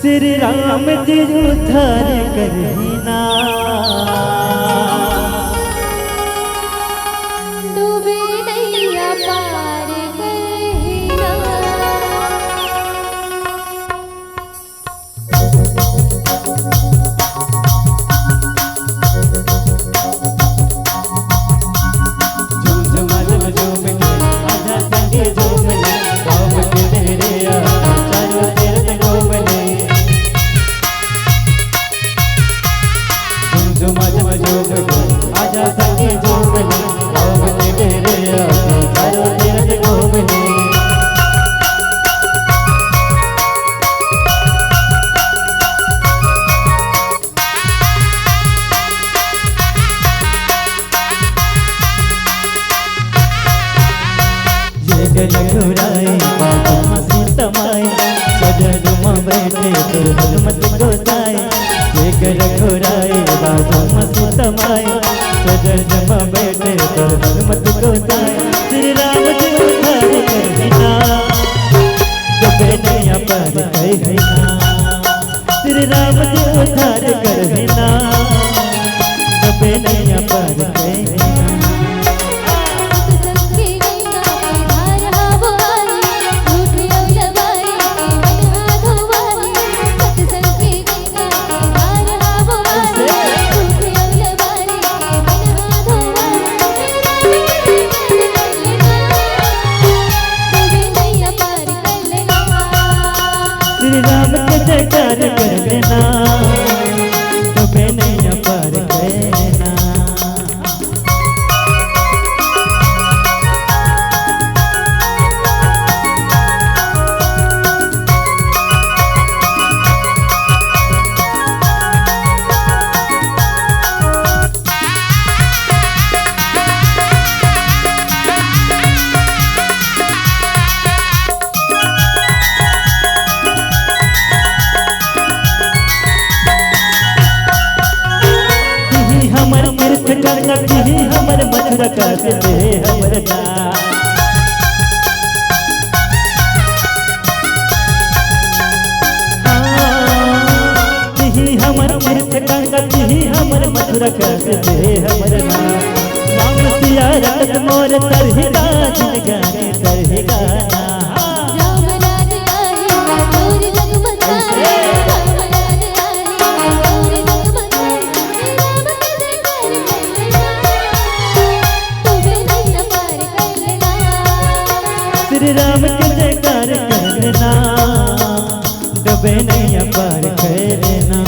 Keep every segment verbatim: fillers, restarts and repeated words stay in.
श्री राम जी उद्धार करही ना। डूबे नैया पार करही ना। झूम झूम झूम झूम के, आजा संगे झूम ले, राम के मेरे आ, चारों तीर्थ घूम ले। झूम झूम झूम झूम के, आजा संगे झूम ले, राम के मेरे आ, चारों तीर्थ घूम ले। ये गल घुराए बाबू मसीत माए, सजन में बैठे तोर हनुमत गोसाई। ये गल घुराए बाबू मसीत माए, सजन में बैठे तोर हनुमत गोसाई। श्री राम जी उद्धार करही ना, डूबे नैया पार करही ना। श्री राम जी उद्धार करही ना, डूबे नैया पार करही ना। सत्संग के गंगा के धार हा बोहारी, झूठ अउ लबारी के मन हा धोवारी। सत्संग के गंगा के धार हा बोहारी, झूठ अउ लबारी के मन हा धोवारी। डूबे नैया पार श्री राम के जयकार कर लेना, डूबे नैया पार कर लेना। तिही हमर तीर्थ गंगा, तिही हमर मथुरा काशी, तिही हमर ना। तिही हमर तीर्थ गंगा, तिही हमर मथुरा काशी, तिही हमर ना। राम सिया रटत मोर तरही राज गाने, तरही गाना। राम राज गाहे, तोर जगमगाए। राम राज गाहे, तोर जगमगाए। राम के जयकार कर लेना, डूबे नैया पार कर लेना। श्री राम के जयकार कर लेना, डूबे नैया पार कर लेना।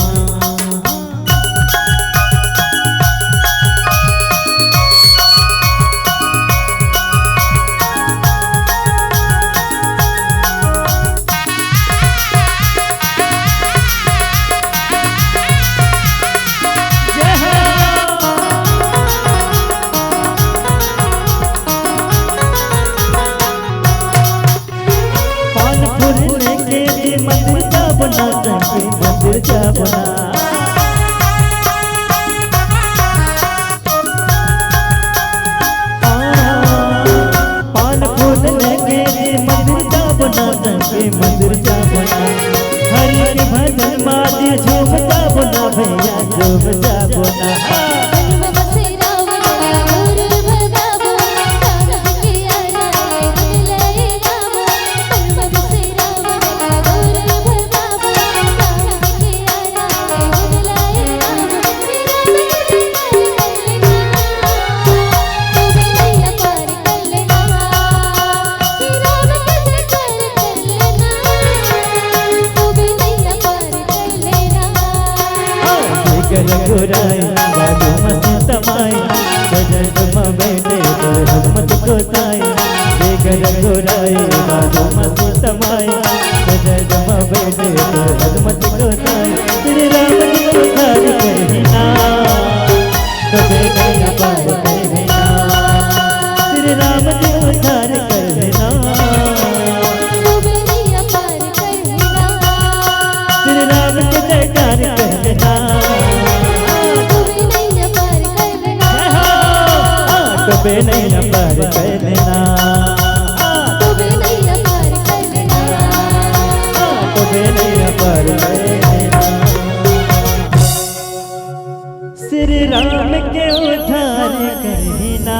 पान फूल लेके जी मंदिर जाबो ना, संगी मंदिर जाबो ना। पान फूल लेके जी मंदिर जाबो ना, संगी मंदिर जाबो ना। हरि के भजन मा जी झूम जाबो ना भैया, झूम जाबो ना। रघुराई बाजू मसीत माई, गजब में बैठे तो हनुमत गोसाई। देख रघुराई बाजू मसीत माई, गजब में बैठे तो हनुमत गोसाई। श्री राम जी उद्धार करही ना, डूबे नैया पार करही ना। श्री राम जी उद्धार करही ना। श्री राम के जयकार कर लेना। जय हो। हाँ, डूबे नैया पार कर लेना। हाँ, डूबे नैया पार कर लेना। हाँ, डूबे नैया पार कर लेना। श्री राम के उद्धार करही ना।